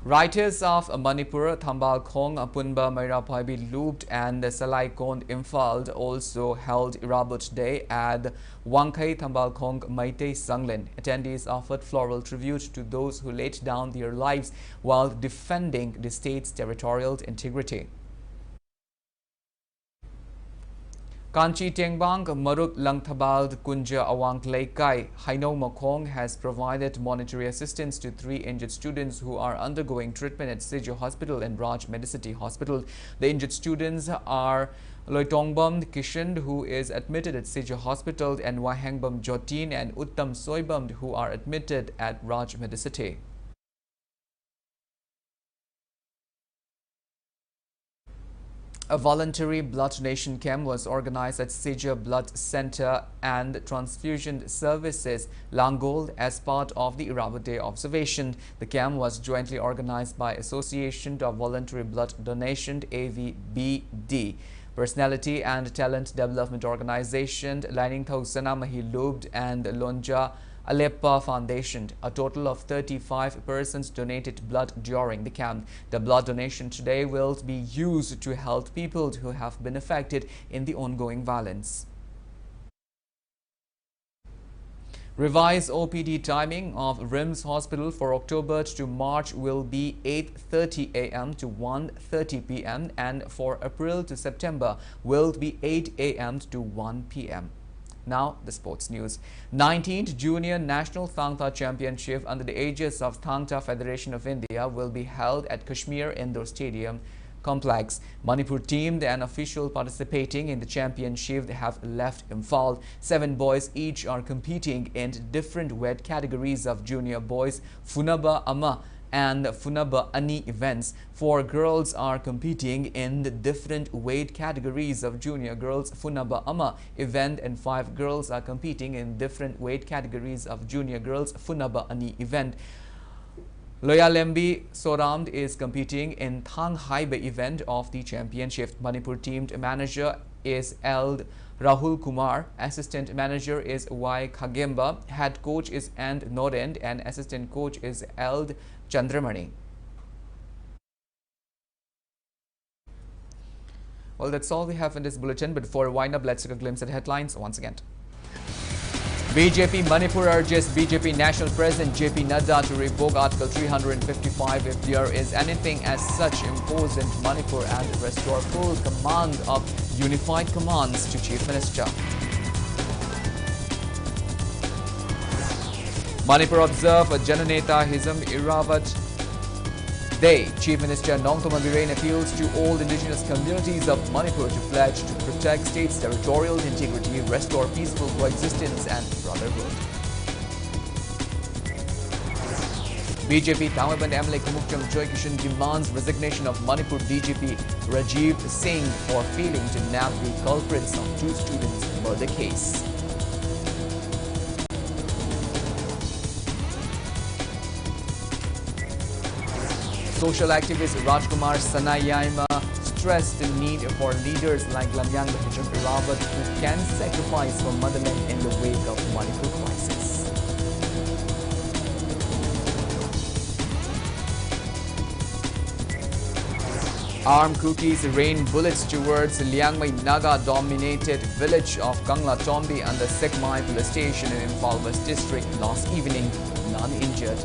Writers of Manipur, Thambal Khong, Apunba Meira Phaibi Lup and Salai Kond Imphal also held Irabot Day at Wangkhei Thambal Khong Meitei Sanglen. Attendees offered floral tribute to those who laid down their lives while defending the state's territorial integrity. Kanchi Tengbang Marup Langthabal Kunja Awang Leikai Hainong Makhong has provided monetary assistance to three injured students who are undergoing treatment at Siju Hospital and Raj Medicity Hospital. The injured students are Loitongbam Kishan, who is admitted at Siju Hospital, and Wahengbam Jotin and Uttam Soibam, who are admitted at Raj Medicity. A voluntary blood donation camp was organized at Sija Blood Center and Transfusion Services, Langol, as part of the Irabot Day observation. The camp was jointly organized by Association of Voluntary Blood Donation, A V B D, Personality and Talent Development Organization, Lining Thau Sanamahi Lubd, and Lonja Alepa Foundation. A total of thirty-five persons donated blood during the camp. The blood donation today will be used to help people who have been affected in the ongoing violence. Revised O P D timing of RIMS Hospital for October to March will be eight thirty a m to one thirty p m, and for April to September will be eight a m to one p m. Now, the sports news. nineteenth Junior National Thangta Championship under the aegis of Thangta Federation of India will be held at Kashmir Indoor Stadium Complex. Manipur team and official participating in the championship have left Imphal. Seven boys each are competing in different weight categories of junior boys Funaba Ama and Funaba Ani events. Four girls are competing in the different weight categories of junior girls Funaba Ama event, and five girls are competing in different weight categories of junior girls Funaba Ani event. Loyalembi Soramd is competing in Thang Haiba event of the championship. Manipur team manager is L Rahul Kumar, assistant manager is Y Khagemba, head coach is And Norend, and assistant coach is L Chandramani. Well, that's all we have in this bulletin, but before I wind up, let's take a glimpse at headlines once again. B J P Manipur urges B J P National President J P Nadda to revoke Article three hundred fifty-five if there is anything as such imposed in Manipur and restore full command of unified commands to Chief Minister. Manipur observe Jananeta Hizam Irawat Day. Chief Minister Nongtoma Biren appeals to all indigenous communities of Manipur to pledge to protect state's territorial integrity, restore peaceful coexistence and brotherhood. B J P Tangwaiban M L A Khumukcham Joy Kishan demands resignation of Manipur D G P Rajiv Singh for failing to nab the culprits of two students murder case. Social activist Rajkumar Sanayaima stressed the need for leaders like Lamyang Hicham Irawat who can sacrifice for motherland in the wake of Manipur crisis. Armed Kukis rained bullets towards Liangmai Naga-dominated village of Kanglatombi under Sekmai police station in Imphal West district last evening. None injured.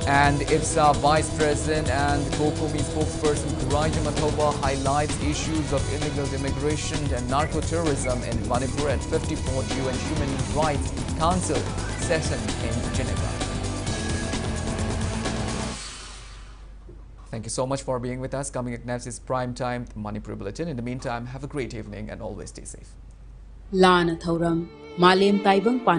And IPSA Vice President and COCOMI spokesperson Kuraijam Mathouba highlights issues of illegal immigration and narco-terrorism in Manipur at fifty-fourth U N Human Rights Council session in Geneva. Thank you so much for being with us. Coming up next is Prime Time Manipur Bulletin. In the meantime, have a great evening and always stay safe. ꯂꯥꯟꯅ ꯊꯧꯔꯝ ꯃꯥꯂꯦꯝ ꯇꯥꯏꯕꯪ ꯄꯥꯟ